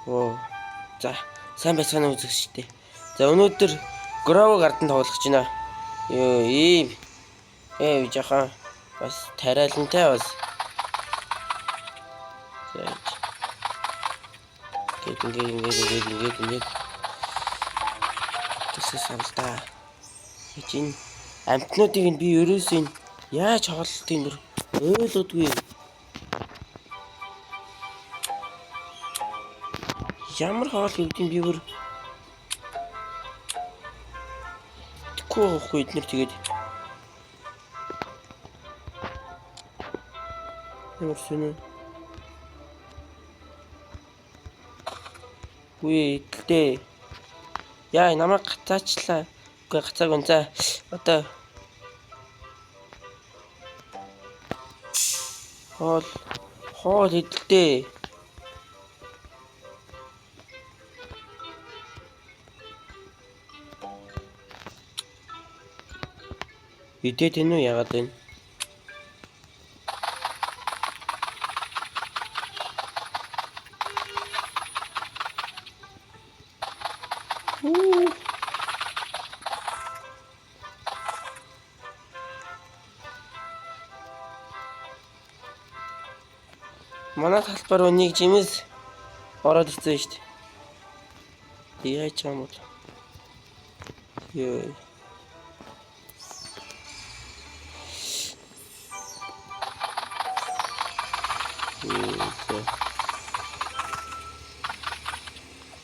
Оо. За, сайн байцгаана уу үзэгчдээ. За, өнөөдөр Grow Garden тоглох гэж байна. Йоо, ийм жоохон бас тариалантай бас. За. Ингээд ингээд ингээд ингээд ингээд ингээд. Тэсээс авал та. Энэ амтнуудыг нь би ерөөсөө энэ яаж хооллолтын нэр ойлгодгүй. Ямар хоол өгдөг би бүр тэгэхгүй байхгүй эднэр тэгээд ямар сонин. Үгүй идэлтэй. Яа, намайг гацаачлаа. Үгүй, гацаагүй. За, одоо хоол хоол идэлтэй. Идээд энэ үү, яагаад вэ? Манай талбар руу нэг жимс ороод ирсэн шүү дээ. Яаж юм бол? Йоо.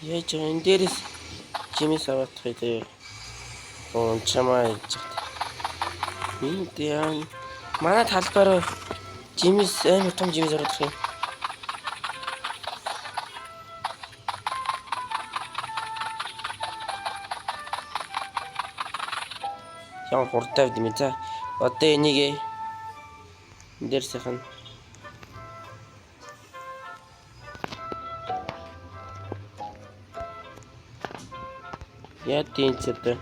Яаж байгаа, энэ дээрээс жимс аваадах юм. Оо, чамаа хийж байгаа. Энд яа, манай талбар руу жимс, амар том жимс ороод ирэх юм. Ямар хурдтай байд юм бэ? За, одоо энийг энэ дээр сайхан. Яа, тийм ч одоо.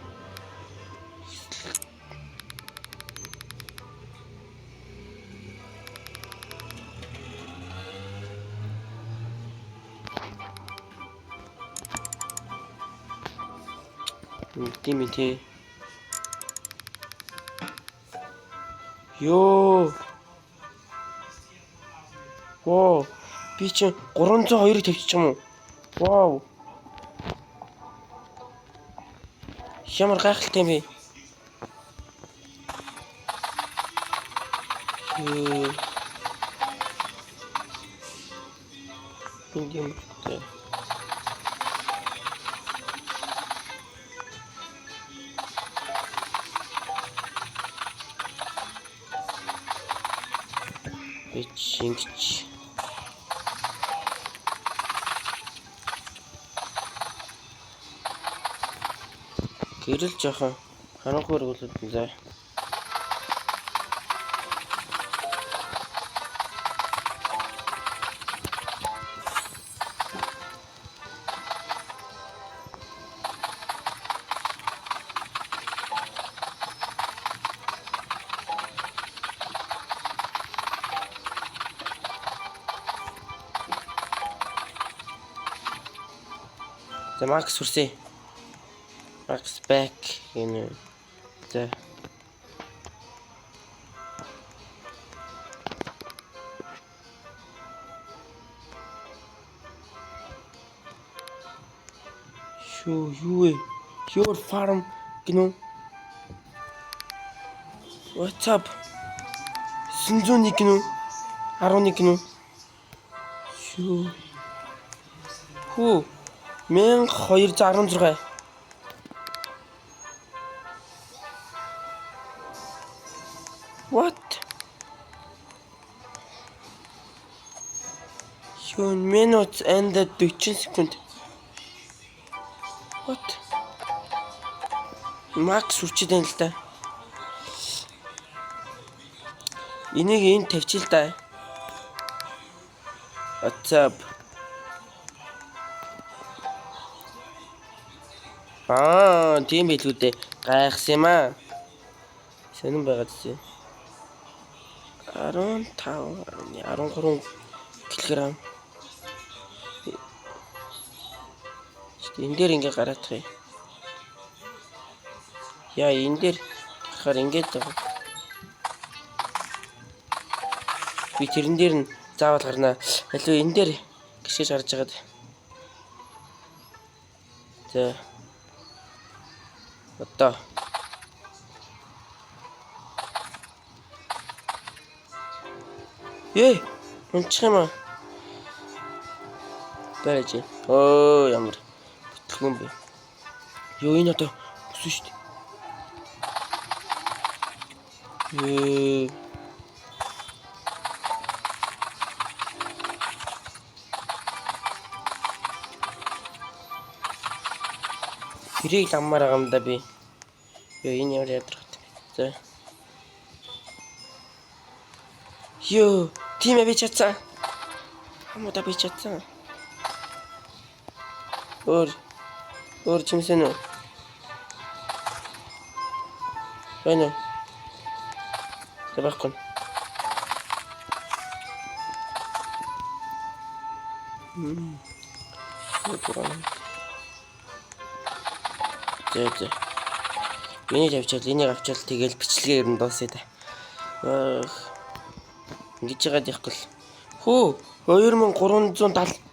Тийм ээ тий. Йоо. Воо. Би чинь 302-ыг тавьчих юм уу? Вау. Ямар гайхалтай юм бэ? Йоо. Энд юм. Би шингч. Гэрэл жоохон харанхуй өргөлөд за. За, Max хүрсээ. Max back гэнэ. За. Шүү, юу вэ? Your farm гинүү. What's up? 901 гинүү. 11 гинүү. Шүү. Хүү. 1216. What? Юу, minutes and 40 секунд. What? Max хүрчээд байна л да. Энийг энд тавьчих л да. What's up? Аа, тийм билүү дээ. Гайхсан юм аа. Сонирн байгаа зү. 15 13 кг. шүү дээ. Энэ дээр ингээ гараадах юм. Яа, энэ дээр гарахаар ингээд байгаа. Би тэрэн дээр нь заавал гарнаа. Алив энэ дээр гიშгэж гарч байгаад. За. Одоо. Ей, унчих юм аа. Барайж. Оо, ямар бүтлгүн юм бэ? Йоо, энэ одоо өсөн шүү дээ. Ээ. Тэрийг л аммаар байгаа юм да би. Йоо, энэ ямар ядаргатай. За. Йоо, тийм ээ би чадсан. Хамуудаа би чадсан. Өөр чимсэн үү? Байна уу? За байхгүй. За за. Энийг авчаал, энийг авчаал тэгэл бичлэгээ ер нь дуусъя да. Аах. Ингэж яагаад яахгүй л. Хөө 2370.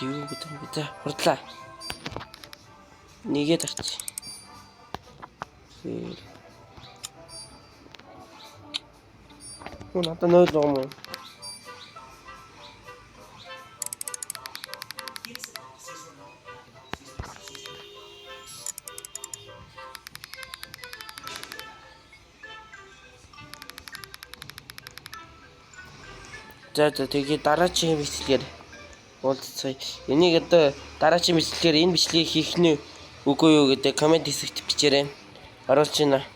Юу гэдэг юм бэ? За, хурдлаа. Нэгээ дарч. Хөө надад 0 байгаа юм уу? За за тэгээ дараагийн бичлэгээр уулзцгаая. Энийг одоо дараагийн бичлэгээр энэ бичлэгийг хийх нь үгүй юу гэдэг коммент хэсэгт бичээрэй. Оруулж байна.